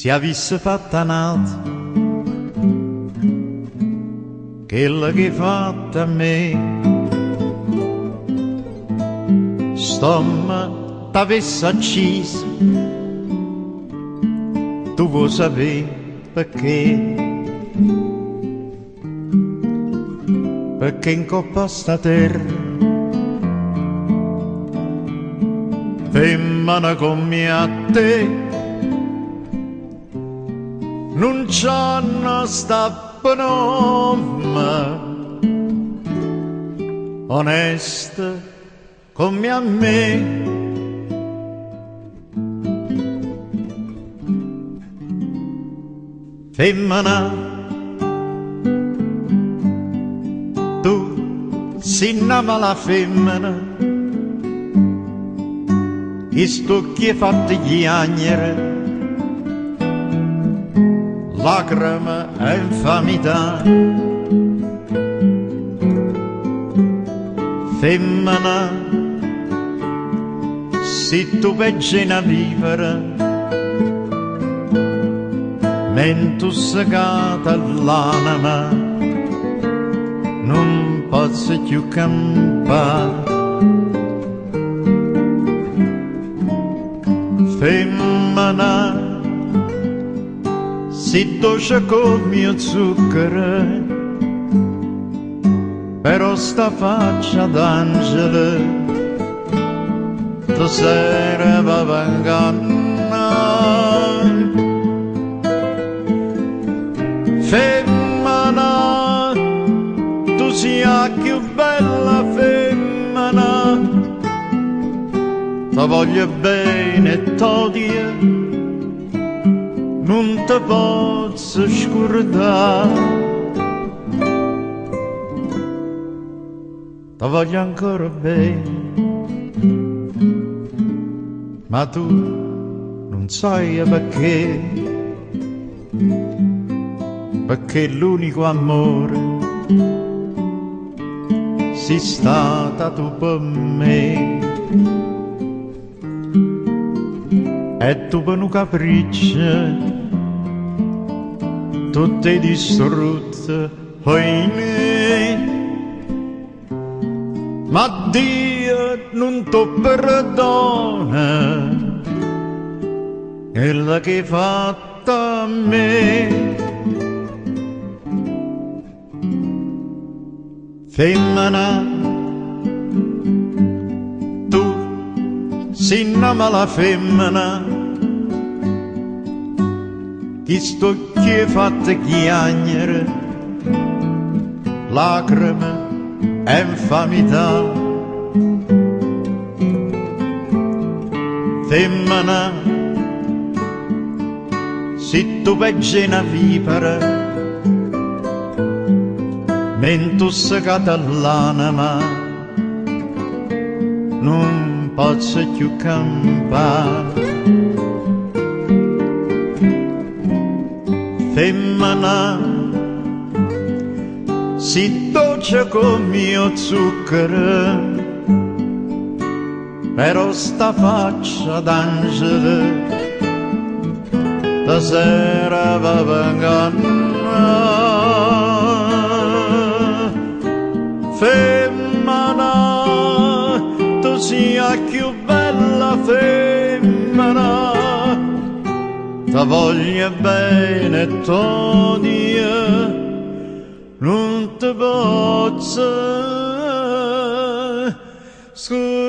Si avisse fatta a n'ato chello che hê fatto a me, st'ommo t'avesse acciso, tu vuò sapè pecché? Pecché 'ncopp'a sta terra femmena comme a te nun c'hanno sta pe n'omme onesto comme a me. Femmena, tu si' na mala femmena, chist'uocchie fatte chiagnere, lacreme e 'nfamità. Femmena, si' tu peggio 'e na vipera, m'hê 'ntussecata ll'anema, nun pozzo cchiù campà. Femmena, si' doce comme 'o zucchero, però sta faccia d'angelo te serve pe 'ngannà. Femmena, tu si' 'a cchiù bella femmena, te voglio bene e t'odio, nun te pozzo scurdà. Te voglio ancora bene, ma tu nun saje pecché, pecché l'unico ammore si' stata tu pe me. E tu pe nu capriccio tutt' 'e distrutto, oimè. Ma Dio nun t' 'o perdona chello che hê fatto a me. Femmena, tu si' na mala femmena, chist'uocchie fatte chiagnere, lacreme e 'nfamità. Femmena, si' tu peggio 'e na vipera, m'hê 'ntussecata ll'anema, nun pozzo cchiù campà. Femmena, si' doce comme 'o zucchero, però sta faccia d'angelo te serve pe 'ngannà. Femmena, tu si' 'a cchiù bella femmena, te voglio bene e t'odio, nun te pozzo scurdà.